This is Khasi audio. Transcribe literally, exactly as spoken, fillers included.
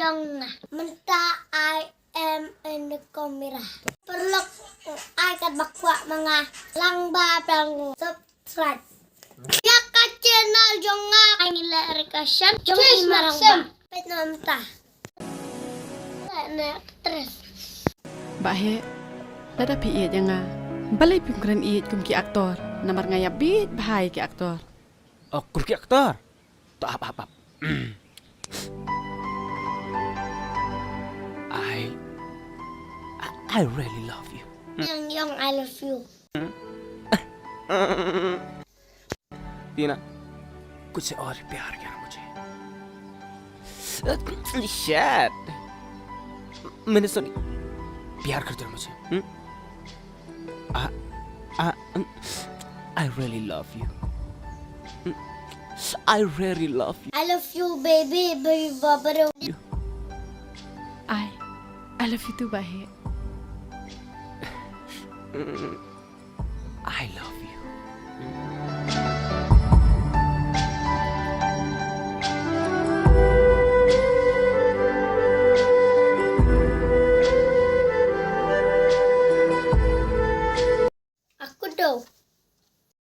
jong nga. Mynta I am in the camera. Paralok, ai kat ba kwah ma nga. Lang ba pang subscribe. Ïa ka channel jong nga. Ai ngi leh reaction jong i marang ba. Peit na mynta. Leh na actress. Bah Heh, lada phi ïeit ïa nga, balei phim kren ïeit kum ki actor? Namar nga ïa bieit bha ïa ki actor. Oh, kum ki actor. To ap, ap, ap. I, I, I really love you. Yang Yang, I love you. टीना, कुछ और प्यार कर मुझे। Shit. मैंने सुनी, प्यार करते हो मुझे? हम्म? I, I, I really love you. I really love you. I love you, baby, baby, baba. I, I love you too, Bah Heh. I love you.